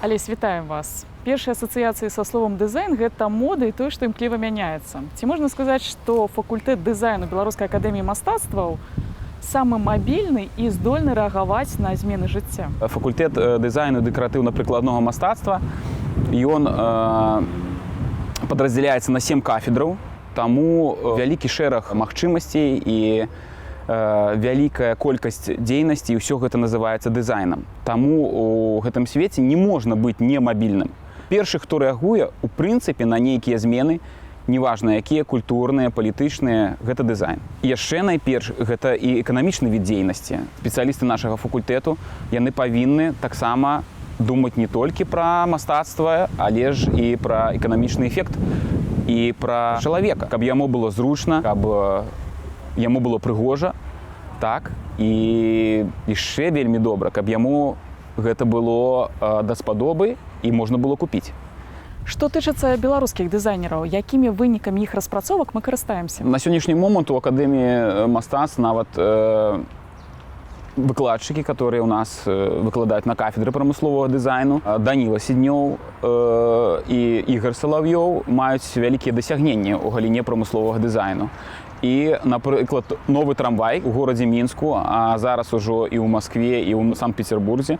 Алесь, вітаем вас. Першыя асацыяцыі са словам «дызайн» — гэта мода і тое, што імкліва мяняецца. Ці можна сказаць, што факультэт дызайну Беларускай акадэміі мастацтваў самы мабільны і здольны рэагаваць на змены жыцця? Факультэт дызайну, дэкаратыўна-прыкладнога мастацтва, ён падраздзяляецца на сем кафедраў, таму вялікі шэраг магчымасцей і вялікая колькасць дзейнасці, і ўсё гэта называецца дызайнам. Таму у гэтым свеце не можна быць немабільным. Першы, хто рэагуе у прынцыпе на нейкія змены, неважна якія, культурныя, палітычныя, гэта дызайн. Яшчэ найперш гэта і эканамічны від дзейнасці. Спецыялісты нашага факультэту, яны павінны таксама думаць не толькі пра мастацтва, але ж і пра эканамічны эфект і пра чалавека, каб яму было зручна, каб яму было прыгожа, так, і яшчэ вельмі добра, каб яму гэта было даспадобы і можна было купіць. Што тычыцца беларускіх дызайнераў, якімі вынікамі іх распрацовак мы карыстаемся? На сённяшні момант у акадэміі мастацтв нават выкладчыкі, которые у нас выкладаюць на кафедры прамысловага дызайну, Даніла Сіднёў і Ігор Салаўёў, маюць вялікія дасягненні ў галіне прамысловага дызайну. І, напрыклад, новы трамвай у горадзе Мінску, а зараз ужо і ў Маскве, і ў Санкт-Петербурзе,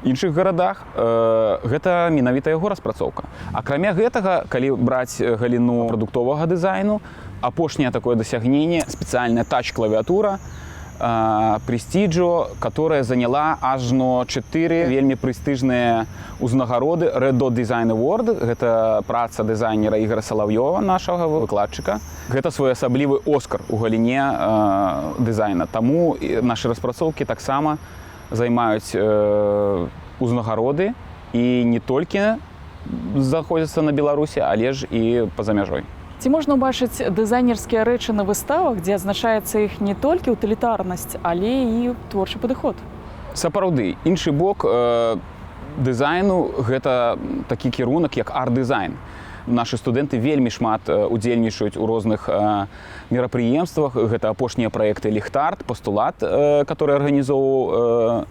іншых гарадах, гэта менавіта яго распрацоўка. Акрамя гэтага, калі браць галіну прадуктовага дызайну, апошняе такое дасягненне — спецыяльная тач-клавіатура Престиджо, которая заняла ажно чатыры вельмі прэстыжныя ўзнагароды Red Dot Design Award. Гэта праца дызайнера Ігора Салаўёва, нашага выкладчыка. Гэта своеасаблівы Оскар у галіне дызайна. Таму і нашы распрацоўкі таксама займаюць узнагароды і не толькі знаходзяцца на Беларусі, але ж і па-за мяжой. Ці можна ўбачыць дызайнерскія рэчы на выставах, дзе адзначаецца іх не толькі утылітарнасць, але і творчы падыход? Сапраўды, іншы бок дызайну — гэта такі кірунак, як арт-дызайн. Нашы студэнты вельмі шмат удзельнічаюць у розных мерапрыемствах. Гэта апошнія праекты «Ліхтарт», «Пастулат», который арганізоўваў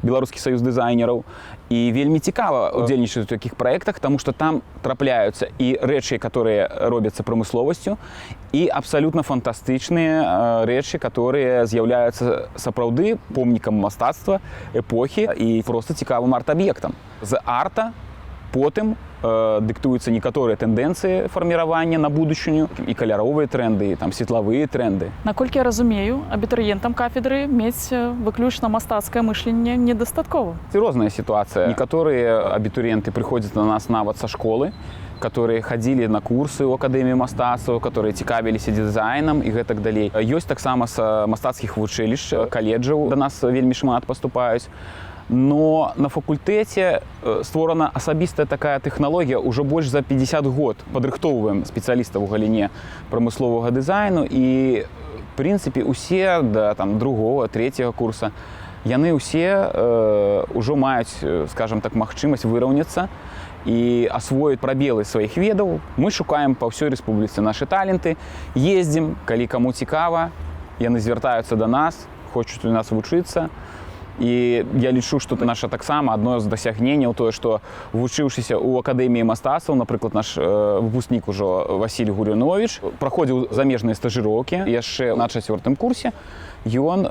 Беларускі саюз дызайнераў. І вельмі цікава удзельнічаць у такіх праектах, таму што там трапляюцца і рэчы, которые робяцца прамысловасцю, і абсалютна фантастычныя рэчы, которые з'яўляюцца сапраўды помнікам мастацтва эпохі і проста цікавым арт-аб'ектам. З арта потым дыктуюцца некаторыя тэндэнцыі фарміравання на будучыню, і каляровыя тренды, і там светлавыя тренды. Наколькі я разумею, абітурыентам кафедры мець выключна мастацкае мышленне недастаткова. Ці розная сітуацыя. Некаторыя абітурыенты прыходзяць на нас нават са школы, которые хадзілі на курсы ў акадэмію мастацтва, которые цікавіліся дызайнам і гэтак далей. Ёсць таксама з мастацкіх вучылішч, каледжаў да нас вельмі шмат паступаюць. Но на факультэце створана асабістая такая тэхналогія, ўжо больш за 50 год падрыхтоўваем спецыялістаў у галіне прамысловага дызайну, і прынцыпе усе да там другого, третьего курса яны ўсе ўжо маюць, скажем так, магчымасць выраўняцца і асвоіць прабелы сваіх ведаў. Мы шукаем па ўсёй рэспубліцы нашы таленты, ездзім, калі каму цікава, яны звяртаюцца да нас, хочуць у нас вучыцца. І я лічу, што наша таксама адно з дасягненняў тое, што, вучыўшыся ў акадэміі мастацтваў, напрыклад, наш выпускнік ужо Васіль Гурынович праходзіў замежныя стажыроўкі яшчэ на чацвёртым курсе, ён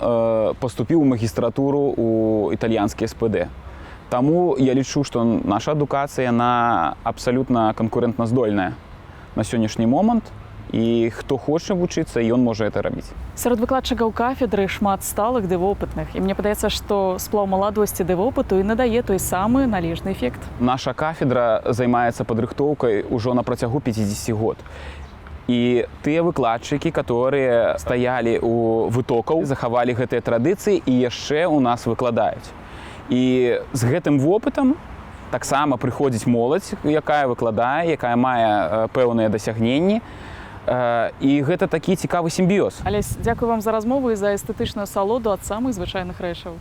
паступіў у магістратуру у італьянскі СПД. Таму я лічу, што наша адукацыя яна абсалютна канкурэнтназдольная на сённяшні момант, і хто хоча вучыцца, ён можа это рабіць. Сярод выкладчыкаў кафедры шмат сталых ды вопытных. І мне падаецца, што сплаў маладосці ды вопыту і надае той самы належны эфект. Наша кафедра займаецца падрыхтоўкай ужо на працягу 50 год. І тыя выкладчыкі, которые стаялі у вытокаў, захавалі гэтыя традыцыі і яшчэ ў нас выкладаюць. І з гэтым вопытам таксама прыходзіць моладзь, якая выкладае, якая мае пэўныя дасягненні. І гэта такі цікавы сімбіёз. Алесь, дзякую вам за размову і за эстэтычную асалоду ад самых звычайных рэчаў.